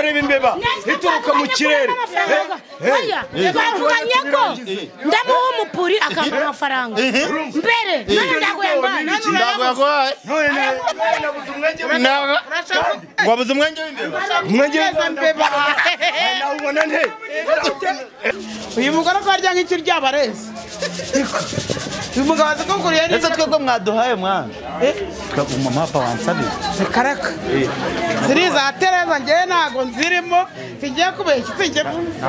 Kareba imbeba ituruka mu kirere. Oya, twavuganye ko ndamuha umupuri akampa amafaranga. Mbere none ndagoyambaye. Ndagoyagoye. None nabuze umwenge w'imbeba. Wabuze umwenge w'imbeba. Umwenge w'imbeba. Nawubona nte? Uyu mugore ko arya nk'ikiryabarezi. Uyu mugabo azi ko kuriya ni. Ese twebwe mwaduhaye mwana. Mama papa wansabiye. Karaka. Ziri za Tereza ngewe ntago nzirimo singiye kubeshya singiye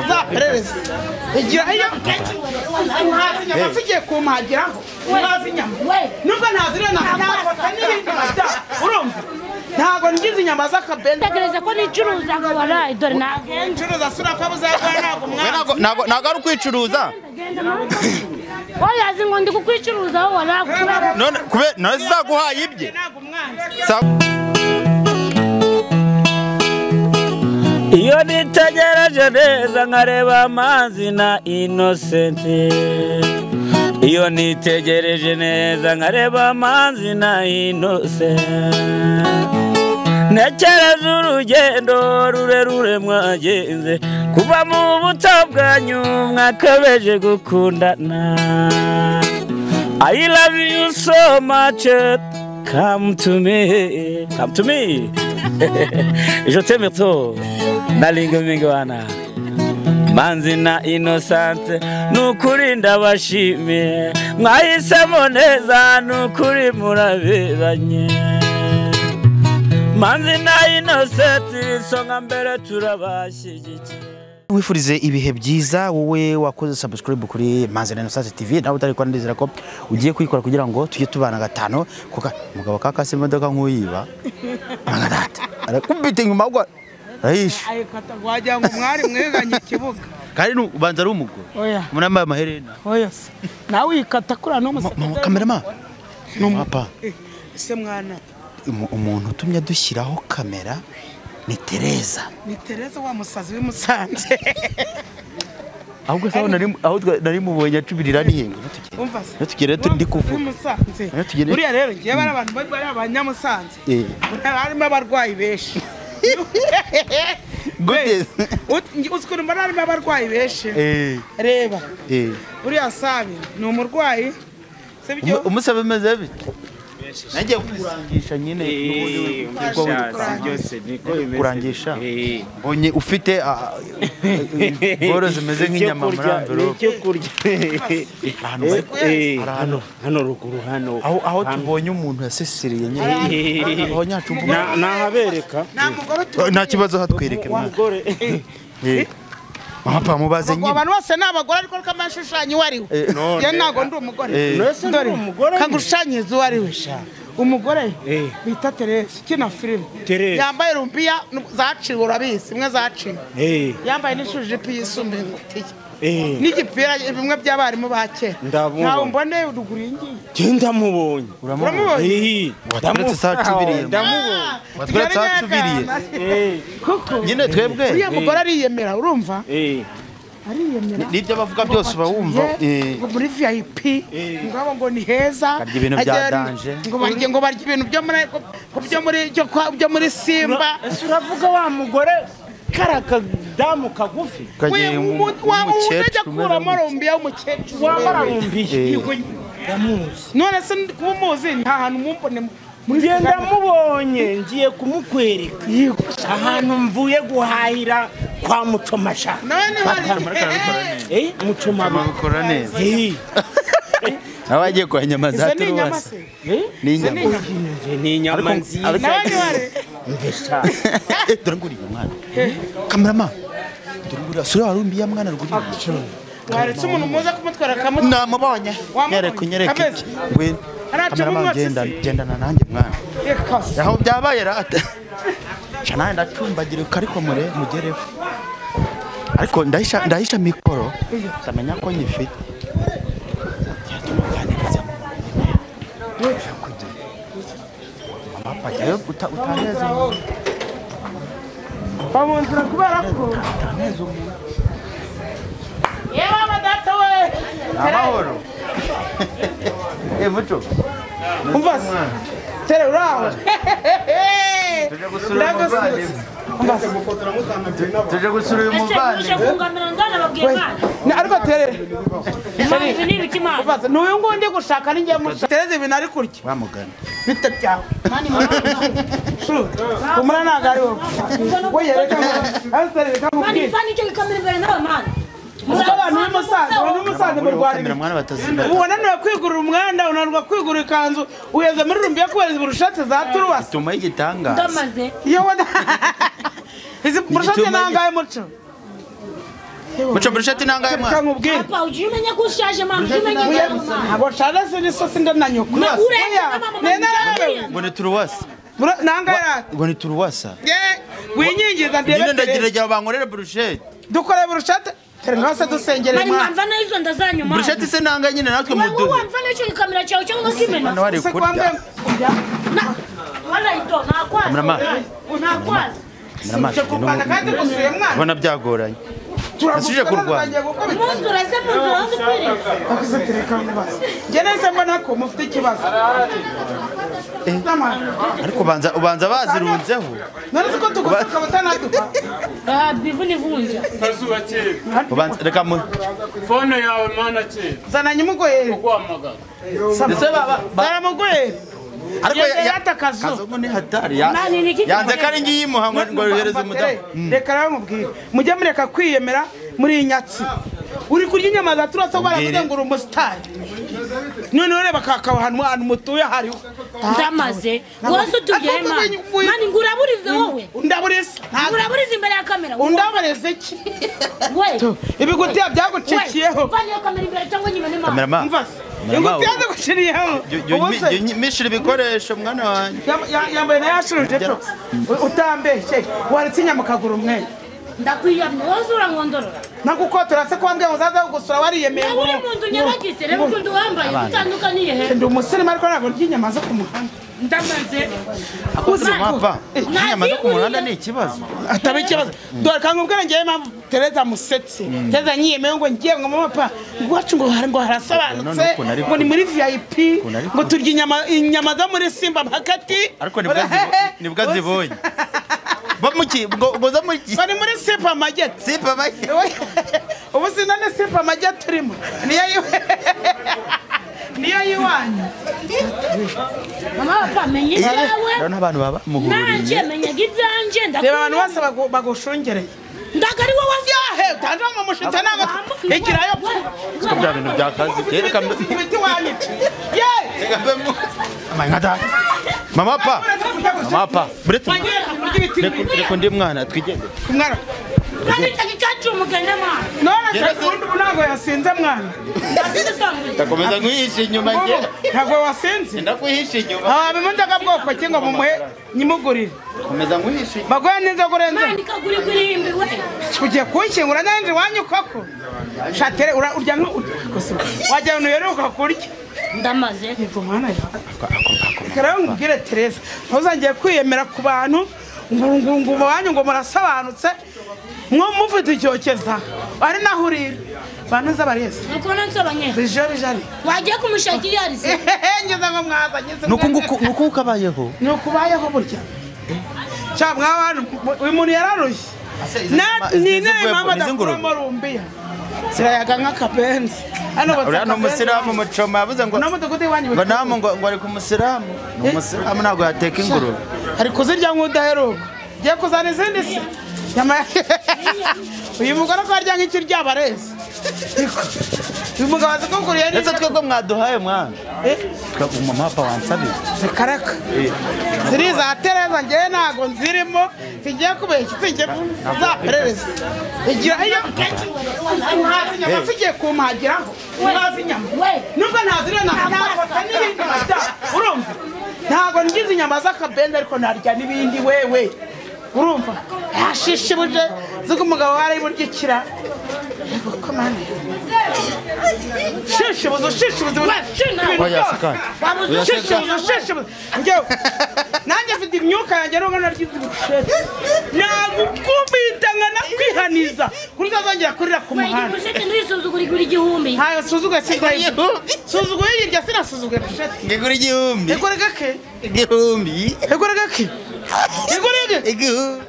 za Perereza. Igira iyo ntazi inyama sigiye kumpagiraho. Ntazi inyama. Nubwo ntaziriye nafata n'ibindi bya urumva. Ntago ngize inyama z'akabende. Tekereza ko nicuruza ngo waraye dore nagenda. Ncuruza sura ko buzagwa ntago mwana. Ntago ari ukwicuruza. Oya azi ngo ndi kukwicuruza aho waraye. None kube none saguhaye ibye. Iyo nitegereje neza nkareba Manzi na Innocent. Iyo nitegereje neza nkareba Manzi na Innocent. Ntekereza urugendo rurerure mwagenze kuva mu buto bwanyu mwakabeje gukundana. I love you so much, come to me, come to me. Je t'aime trop, nalingo mingwana. Manzi na Innocent nukuri ndabashimiye mwahisemo neza nukuri muraberanye. Manzi na Innocent isonga mbere turabashyigikiye. Wifurize ibihe byiza wowe wakoze subscribe kuri Manzi na Innocent TV nawe utari kwandizira ko ugiye kuyikora kugira ngo tujye tubana gatano kuko mugabo kakase imodoka nkuyiba agadata arakubita inyuma ubwo ahisha ayikata wagira ngo mwari mweganye ikibuga kandi ubanza ari umugore oya munambaye amaherena oya se nawe ikata kuri no musekretari cameraman papa se mwana umuntu utumye dushyiraho kamera ni Tereza. Ni Tereza wa musazi w'imusanze. Ahubwo sawa nari aho nari mubonye acubirira ni hengo. Umva se. Tugere turi kuvuga. Buriya rero ngiye bari abantu bari abanyamusanze. Harimo abarwayi benshi. Gute? Uzi mbona harimo abarwayi benshi. Reba. Buriya Sabi ni umurwayi. Umusabe meze bite? Nagiye kurangisha nyine byose niko bimeze kurangisha mbonye ufite boro zimeze nk'inyama muri envelope icyo kurya ahantu hano ruguru hano aho tubonye umuntu yaseseriye nyine aho nyacumba nahabereka nta kibazo hatwereke umugore papa mubaze nyine abantu bose nabagore ariko kamashushanya uwari we ye nago ndi umugore ndore kangushushanyiriza uwari we umugore bita Tereza kina filime yambaye rumbiya zaciwe urabizi imwe zaciwe yambaye n'ishujipi yisumbuye ngutiye n'igipira bimwe by'abarimu ba kera ntawe mbone ruguru ingiye ndamubonye uramubonye watweretse sacubiriye watweretse sacubiriye nyine twebwe uriya mugore ariyemera urumva ariyemera nibyo bavuga byose uba wumva ngo muri VIP ngabo ngo ni heza karya ibintu bya danger ngo barye ngo barye ibintu byo muri byo muri Simba. Ese uravuga wa mugore karaka damu kagufi utajya kuramo rumbiya w'umukecuru wambara rumbiya ndamuzi none se kuba umuzi nta hantu mumbone ngiye ndamubonye ngiye kumukwereka ahantu mvuye guhahira kwa Mucomasha Mucoma bikora neza nawe agiye kwa nyama za turuwasi ni inyama ni inyama nziza mvesha dore nguriye mwana cameraman dore nguriye sura warumbiya mwana ruguriye waretse umuntu muza kumutwara akamutwara namubonye nyereke nyereke ngwino cameraman genda gendana nanjye mwana aho byabaye rata cana ndacumbagira ariko mure mugereho ariko ndahisha mikoro ndamenya ko nyifite Papa jyayo utaneza bamunzira kubera ko utaneza umuntu yewe data we amahoro muco umva se tere uraho tuje gusura umuvandimwe. Tuje gusura uyu muvandimwe. Ariko tere. N'uyu nguyu ndi gushaka ni njye mushaka. Tereza ibintu ari kurya. Wamugana. Bite byawe. Umura ntago ari wowe. We reka reka mubwire. Uko abantu b'Imusanze mu Rwanda unaniwe kwigurira umwenda, unanirwa kwigurira ikanzu, uheze muri rumbiya kubera burushete za turuwasi. Tuma igitangaza. Izi burushete nangaye muco? Muco burushete nangaye mwana? Reka nkubwire. Papa ujye umenya ko ushaje mama, ujye umenya ko ntabwo nshaje sinisosi ndananyuka. Ngo ni turuwasi. Nangaye rata. Ngo ni turuwasa. Winyingiza ndebe. Nyine ndagira bankorere burushete. Dukore burushete. Terengase dusengere mwana. Mani mwamva n'izo ndazanyuma. Burushete se nanga nyine natwe muduhe. Wowe wamva n'icyo gikamera cyawe cyangwa kimena. Hano hari kurya. Wala ito nakwaza. Nakwaza. Kandi gusuye mwana. Ubona byagoranye. Nasije kurwana. Umuntu uraze mu nzu aho kwereka. Akuze tereka mubaza. Nge nese mbona ko mufite ikibazo. Ariko ubanza bazirunzeho. None siko tugusuka batanaduha. Ah bivu nivunja. Kazuba kera. Ubanza reka mu phone yawe mana kera. Zana nyimugoye. Kuguhamagara. Ndetse baba baramugoye. Ariko yatakazo. Kazungu ni hatari ya. Yanze kari ngiyi muhango ngo yohereze umudamu. Reka rero mubwire. Mujye mureka kwiyemera muri inyatsi. Uri kurya inyama za turasa baravuga ngo uri umusitari. None ureba kakaba ahantu mutuye hariho. Ndamaze. Wose utuye mani. Mani nguraburize wowe. Ndaburize. Nguraburize imbere ya kamera. Undaburize iki? We. Ibigutiya byagucikiyeho. Vana kamera imbere cyangwa nyuma ni mama. Mvase. Ingutiya zaguciriyeho. Mishira ibikoresho mwana wanjye. Yambaye na yashuruje to. Utambeshye. Waretse inyama kaguru umwe. Ndakwiyamye wowe urangondorora. Nagukotora se kwambwe uzaza gusura wariyemeye ngo uri muntu nyabagise reba ukuntu wambaye utandukaniye he. Ndi umusirimu ariko ntabwo ndya inyama zo ku muhanda. Ndamaze. Mapa inyama zo ku muhanda ni ikibazo. Ataba ikibazo. Dore kangubwira ngiye impamvu Tereza musetse. Tereza nyiyemeye ngo ngiye ngo mama ngwacu ngo hari ngo harasobanutse ngo ni muri VIP ngo turya inyama zo muri Simba Makati. Ariko nibwo zibonye. Bamuki ngo za muki. Bari muri Simba Market. Simba Market. Ubu sinane Simba Market turimo. Niyo yiwanyu. Mama papa menye ibyawe. Rero n'abantu baba muhuriye. Nanje menye ibyanje ndakuye. Reba abantu bose bagushungereye. Ndagari wowe yahe utanje mu mushita nanga ikirayo. Siko bya bintu byakazi reka ibiti wanyica. Ye. Reka mbe amangada. Mama pa. Mama pa. Buretse. Reka ndi mwana twigende. Mwana. Kandi cyacu mugende mwana. None se undi ntago yasinze mwana. Ndakomeza nkwihisha inyuma nge. Ntago wasinze. Ndakwihisha inyuma. Ah bimundaga bwoko ki ngo mumuhe nyimugurire. Komeza nkwihisha inyuma. Bagoye ninzo kurenza. Mwana ikagurigura imbi we. Ugiye kunshyingura nanje wanyu koko. Shatere urya wajya unuyeruka kurya. Ndamaze. Yego mwana ya. Reka nkubwire Tereza, ntuzongere kwiyemera ku bantu ngo banyu ngo murasobanutse mwo mufite icyokeza ari naho urira bantu z'abarezi nuko nsobanye bijari jari wagiye kumushakira yarize ngeze ngo mwazanye nuko ukabayeho nuko ubayeho burya cha mwabantu uyu muntu yararushye ni nene mama ndakuramo rumbiya sirayaga nk'akabenzi hano uriya ni umusiramu mucoma yavuze ngo ngo namu ngo ari ku musiramu ni umusiramu ntabwo yateka ingurube ari kuzirya nk'udaheruka ugiye kuzana izindi se uyu mugore ko arya nk'ikiryabarezi uyu mugabo azi kuguriye neza ndetse twebwe mwaduhaye mwana mama papa wansabiye reka reka ziri za Tereza ngewe ntabwo nzirimo singiye kubeshya singiye zaperereza igira iyo ntazi inyama sigiye kumpagiraho ntazi inyama nubwo ntaziriye nafata n'ibindi marya urumva ntabwo ngize inyama z'akabenzi ariko narya n'ibindi wewe urumva yashishibuje zuko umugabo wari burya ikira shishibuze shishibuze shishibuze njyewe nanjye mfite imyuka yanjye nubwo naryize ubushete nagukubita nkanakwihaniza kuri utazongera kurira ku muhanda ubushete nturisuzugura igura igihumbi ntayo suzuguye sinasuzuguye yirya sinasuzuguye bushete igura igihumbi igura gake igihumbi igura gake igura gake igihumbi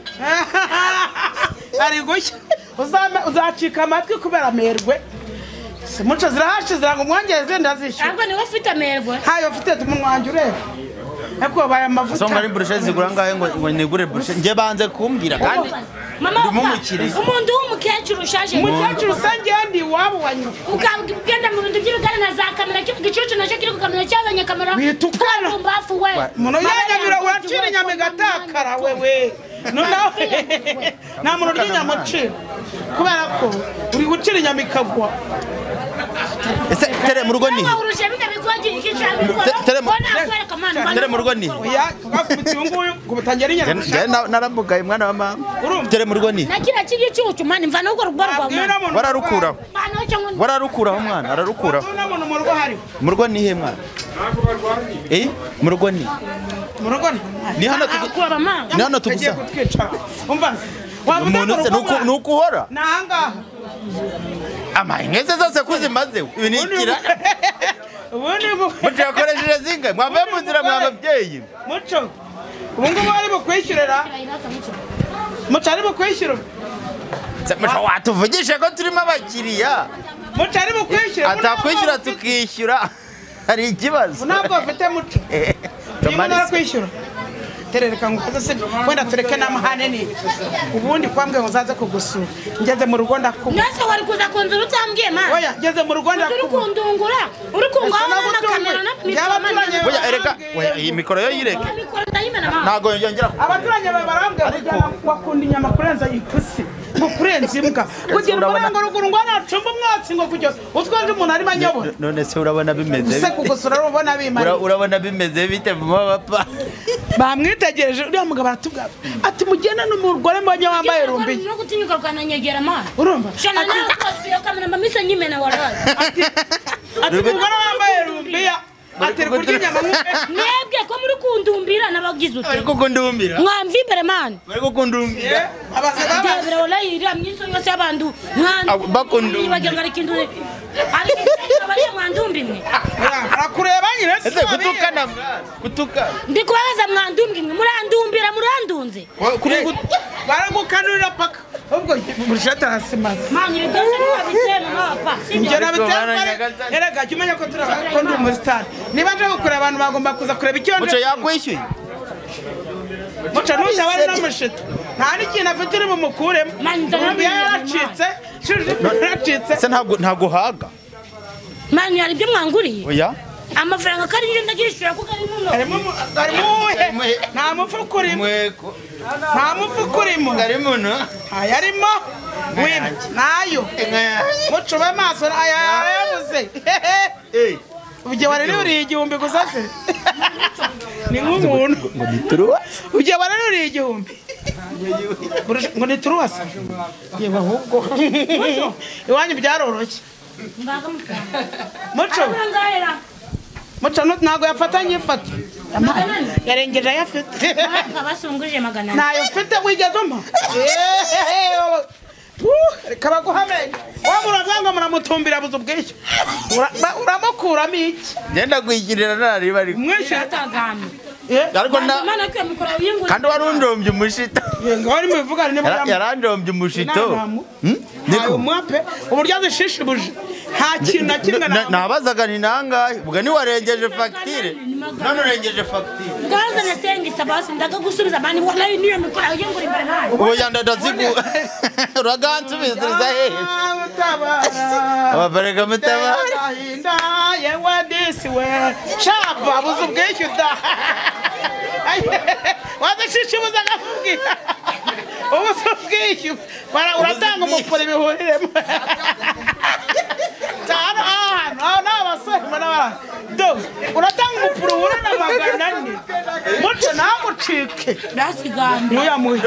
Ari gushya. Uzacika amatwi kubera amerwe. Muco zirahashize ngo mwongeze ndazishyura. Ntabwo niwe ufite amerwe. Hayo ufite umunwa wanjye ureba. Ariko baye amavuta. Songa ari burushe zigura ngahe ngo nigure burushe. Nge banze kumbwira kandi umuntu w'umukecuru ushaje. Umukecuru usangiye ndi wabo wanyu. Ukagenda mu bintu by'ibigare na za kamera cyo gicucu nacyo kiri ku kamera cyazanye kamera. Witukana. Mbafu we. Muno yanyamira uracira inyama igatakara wewe. Noneho nta muntu urya inyama ucira. Kubera ko uri gucira inyama ikagwa. Ese tere mu rugo ni. Tere mu rugo ni. Oya bakubita uyu nguyu ngo batangira inyama. Nge naramugaye mwana wa mama. Tere mu rugo ni. Nakira kigicucu mani mva nuko rugo rwa mwana. Wararukuraho. Wararukuraho mwana ararukuraho. Mu rugo ni he mwana? Eh mu rugo ni. Mu rugo ni. Ni hano ni hano tugusa. Umva. Umuntu se nuko uhora. Nanga. Amahengeze zose kuzimaze ibinikira. Ubundi muco yakoresheje zinga mwave mu nzira mwa babyeyi. Muco ubu ngubu ari bukwishyurira. Muco ari bukwishyura. Muco watuvugishe ko turimo abakiriya. Muco ari bukwishyura. Atakwishyura tukishyura. Hari ikibazo. Ntabwo afite muco. Niba kwishyura. Terereka ngo uze wenda tureke n'amahane ni ubundi kwambwe ngo uzaze kugusura ngeze mu rugo ndakubura. Nase wari kuza kunzura utambwiye man. Oya ngeze mu rugo ndakubura. Uri kundungura uri kungaho na kamera na mikoro. Oya ereka oya iyi mikoro yo yireke. Ntago yongera. Abaturanye bawe barambwiye kugira wakunda inyama kurenza ipusi ngo kurenza imbwa kugira ngo ruguru ngo nacumba umwotsi ngo kugeza utwanje umuntu arimo anyobora. None se urabona bimeze se kugusura urabona bimara. Urabona bimeze bite mama papa. Bamwitegereje uriya mugabo aratubwira ati mugende n'umugore mbonye wambaye rumbi. No gutinyuka rwananyegera man. Urumva? Shana nawe iyo kamera mbamisa nyimena waraye. Ati umugore wambaye rumbi ati kurya inyama mwebwe ko muri kundumbira nabagize ute. Bari kukundumbira. Mwamva imbere man. Bari kukundumbira. Abasaza wallahi iriya myiso yose y'abantu bakundumbira. Bagira ngo ari kintu ari bari mwandumbi mwe. Arakureba nyine se gutukana gutukana. Ndi kubabaza mwandumbi mwe murandumbira murandunze. Kuri baragukanurira paka ubwo burushete arasimaze. Man ibi byose ntiwabitema papa. Njye nabitema erega jya umenya ko ko ndi umusitari. Niba nje gukora abantu bagomba kuza kureba icyo nje. Muco yakwishyuye. Muco ntushabare n'amushito. Nta n'ikintu afite uri bumukuremo. Yaracitse, yaracitse. Se ntago haga. Man yari ibyo mwanguriye. Oya. Amafaranga kari nje ndagishyura kuko ari muno. Harimo nta mufuka urimo. Nta mufuka urimo. Ari muno. Ayarimo. Nayo. Muco b'amaso aya yabuze. Eh. Ujye wararuriye igihumbi gusa se. Ni nk'umuntu. Ngo ni turuwasi. Ujye wararuriye igihumbi. Ngo ni turuwasi. Yewe ahubwo. Iwanyu byaroroshye. Muco. Muco ntago yafatanye ifata. Yarengeje ayafite. Abasunguje magana. Nayo mfite wigeze umpa. Reka baguhamenye. Wa muravuga ngo muramutumbira buze ubwishyu. Uramukuramo iki? Ngenda kwigirira nari bari. Mwishyura atagame. Ariko na kandi warundombye umushito. Ngo wari muvuga ni yarandombye umushito. Niko mwape uburyo azishishibuje. Nta kintu na kimwe nabazaga ni nangahe ubwo ni warengeje facture none urengeje facture ngaza nasengisa basi ndakagusubiza mani wallahi niyo mikoro yingura imbere nayo oya ndadazigu uragansubiza hehe ababarega mutabara inda yewe disi we shapa buze ubwishyu da wazishishibuza akakubwira ubuze ubwishyu uratanga umupfura ibihuriremo uratanga umupfura uhura na 400 muco ntagucike ndasigambe ntuyamuhe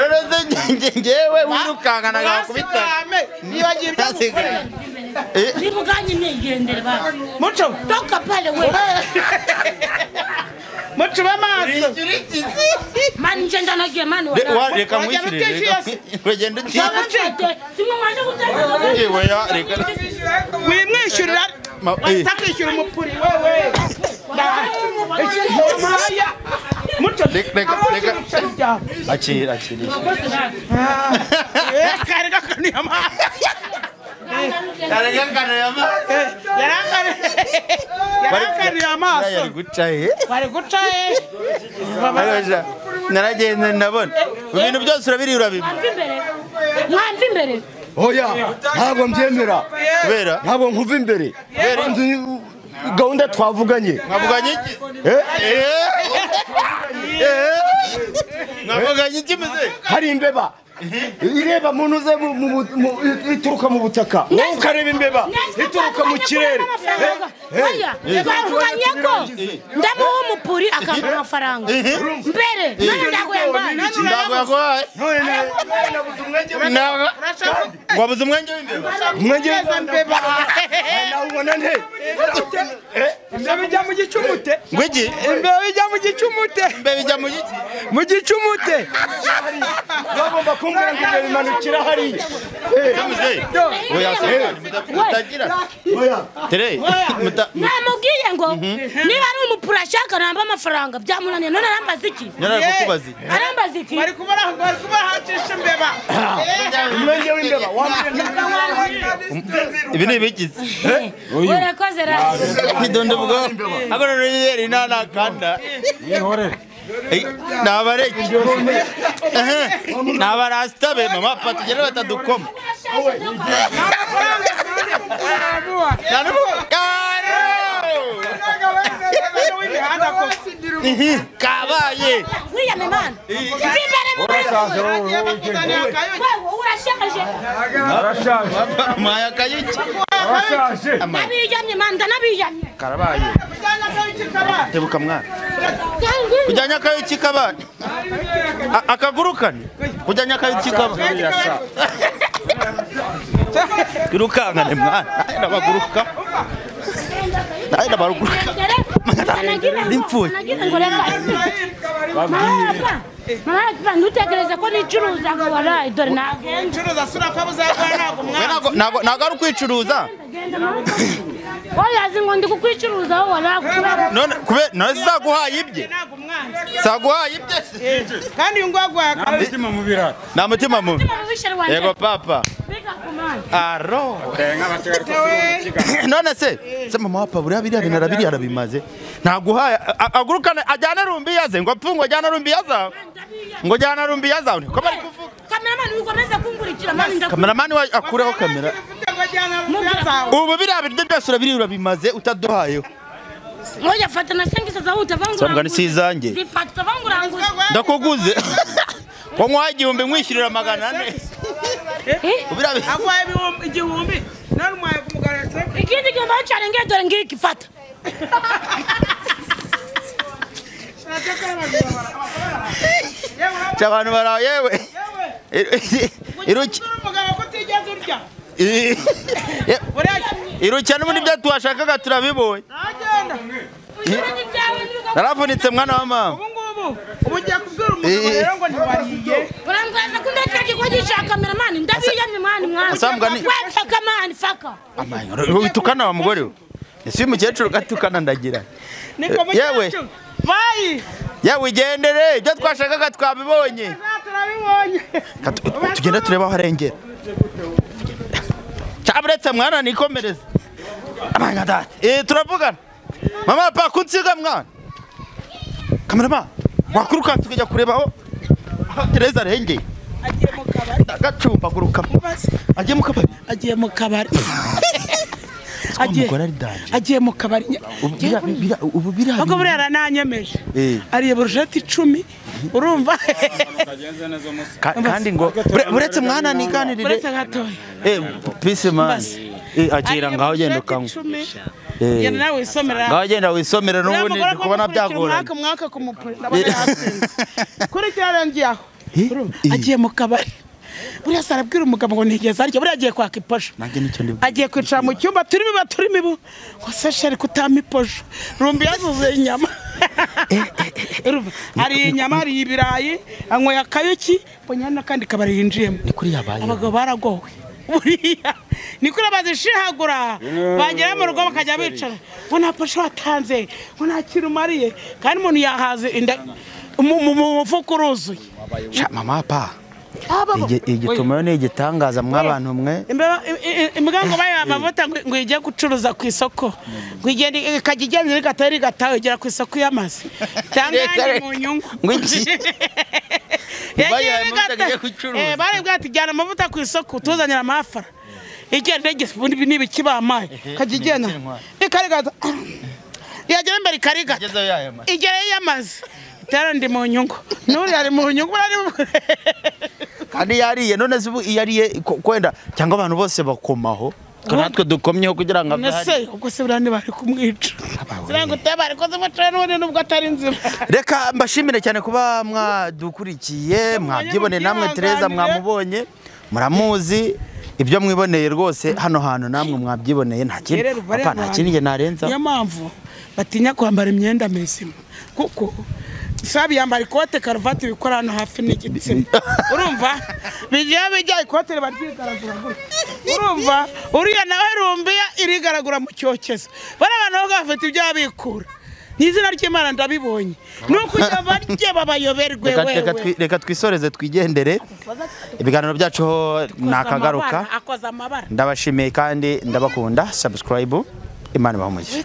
ngewe wirukankana ngakubita nibagiye ibyo gukorera nibuganye nigendere basi muco toka pale we muco b'amaso mani nje ndanagiye mani reka mwishyurire uragenda utishyura wimwishyurira utakishyura umupuri wewe muco reka akira akira Yarankanuye amaso. Yarankanuye amaso. Yari guca he? Bari guca he? Naragenda ndabona. Ibintu byose urabiri urabimpa. Mwamva imbere. Oya, ntabwo mbyemera. Kubera ntabwo nkuva imbere. Gahunda twavuganye. Mwavuganye iki? Mwavuganye iki muze? Hari imbeba. Ireba muntu uze ituruka mu butaka. Wowe ukareba imbeba ituruka mu kirere. Oya, twavuganye ko ndamuha umupuri akampa amafaranga. Mbere, none ndagoyambaye. Ndagoyaguhaye. None wabuze umwenge w'imbeba. Umwenge w'imbeba. Nawubona nte? Imbeba ijya mu gicumute. Ngwiki? Imbeba ijya mu gicumute. Imbeba ijya mu giki? Mu gicumute. Bagomba kumbwira ngo imbeba imanukira hariya. Oya, mutagira. Oya. Tere. Namubwiye ngo niba ari umupura ashaka namba amafaranga byamunaniye none arambaza iki? Nyarari kukubaza iki? Arambaza iki? Bari kubara bari kubahacisha imbeba. Umwenge w'imbeba Ibi ni ibigize. Urakoze ra. Midondo bwo. Agora rero nana kanda. Nihorere. Nabareke. Nabarasta be mama pa tugere batadukoma. Kabaye. Wiyame mana. Imbere mu urashaje. Arashaje. Maya kayuki. Arashaje. Nabiyamye manda nabiyamye. Karabaye. Tebuka mwana. Kujyanya kayuki kabana. Akagurukane. Kujyanya kayuki kabana. Kirukankane mwana. Nabaguruka. Nabaguruka. Nimfuye. Mama, ntutekereze ko nicuruza ngo waraye dore nagenda. Ncuruza sura ko buzagwa ntago mwana. Ntago ari ukwicuruza. Oya azi ngo ndi kukwicuruza aho waraye. None kube none saguhaye ibye. Saguhaye ibye. Kandi uyu ngwagwa nta mutima mubi rata. Nta mutima mubi. Yego papa. Aro. None se se mama wapa buriya biriya bintu arabiriya arabimaze. Ntaguhaye agurukane ajyane rumbi yaze ngo apfungo ajyane rumbi yaza. Ngo jyana rumbi yaza ko bari kuvuga. Cameraman ukomeza kungurikira mani ndakuye. Cameraman wa akureho kamera. Ubu biriya biryo byose urabiriya urabimaze utaduhayeho. Ngoja fata na sengisa za utavangura. Sambwa ni sizange. Zifata vangura nguze. Ndakuguze. Ko nkwaye 1000 nkwishyurira 400. Agwaye 1000 none mwaye kumugaretse. Ikindi gihumbi cyarengeye dore ngiki fata. Abantu bara yewe. Iruki. Iruki n'ubundi byo twashakaga turabibonye. Naravunitse mwana wa mama. Ubu ugiye kubwira umugabo rero ngo ntiwariye. Urangwaza kundekera kikogisha cameraman ndabiyamye mwana mwana. We faka man faka. Amanya witukana wa mugore we. Ese uyu mukecuru gatukana ndagira. Yewe. Bayi. Yewe igendere ibyo twashakaga twabibonye. Turabibonye. Tugenda tureba aho arengera. Cyaburetse mwana nikomereze. Amanya data. Turavugana. Mama pa kunsiga mwana. Cameraman wakuruka tukajya kureba aho Tereza arengeye. Agiye mu kabari. Agacumba guruka. Agiye mu kabari. Agiye mu kabari. Agiye mu kabari. Ubu bira. Ubwo buriya arananyemeje. Ariye burusheti 10 urumva. Kandi ngo buretse mwana niganirire. Buretse gatoya. Peace man. Agira ngaho genda ukanywa. Genda nawe wisomera. Ngaho genda wisomera n'ubundi ndi kubona byagoranye. Mwaka kumupure ndabona yasinze. Kuri cyarangiye aho. Agiye mu kabari. Buriya sarabwira umugabo ngo ntigeze arya buriya agiye kwaka iposho. Agiye kwicara mu cyumba turimo baturimo ibu. Ngo se sheri kutama iposho. Rumbi yazuze inyama. Ari inyama ari ibirayi anyweye akayuki mbonye n'akandi kabari yinjiyemo. Ni kuri yabaye. Abagabo baragowe. Buriya ni kuri bazishihagura bagera mu rugo bakajya bicara ngo nta posho watanze ngo nta kintu umariye kandi umuntu yahaze inda mu mufuka uruzuye. Mama pa. Igituma ni igitangaza mwabantu mwe. Imbwa ngo bayo amavuta ngo ijye gucuruza ku isoko, ngo igende ikajya igenda igatari igataha igera ku isoko y'amazi cyangwa mu nyungu. Ngo iki? Bari bwati jyana amavuta ku isoko tuzanira amafara, igenda igeze n'ibiki bamaye ikajya igenda ikarigata, yagera imbere ikarigata igera y'amazi itara ndi mu nyungu. Nuri ari mu nyungu kandi yariye. None se ubu yariye kwenda cyangwa abantu bose bakomaho natwe dukomyeho kugira ngo ave ubwo se burandi bari kumwica kugira ngo utabare ko zimucana n'ubundi nubwo atari nzima. Reka mbashimire cyane kuba mwadukurikiye, mwabyiboneye namwe. Tereza mwamubonye, muramuzi, ibyo mwiboneye rwose hano hantu namwe mwabyiboneye. Nta kintu papa, nta kintu nge narenza. Niyo mpamvu batinya kwambara imyenda mizima, kuko sabi yambara ikote karuvati bikora hano hafi n'igitsina, urumva bijya bijya ikote riba ryigaragura gutya, urumva uriya nawe rumbiya irigaragura mu cyokezo. Bari abantu bafite ibyo babikura n'izina ry'Imana ndabibonye nuko ujya barye babayoberwe. Wewe reka twisoreze twigendere, ibiganiro byacu nakagaruka. Ndabashimiye kandi ndabakunda. Subscribe, Imana ibahe umugisha.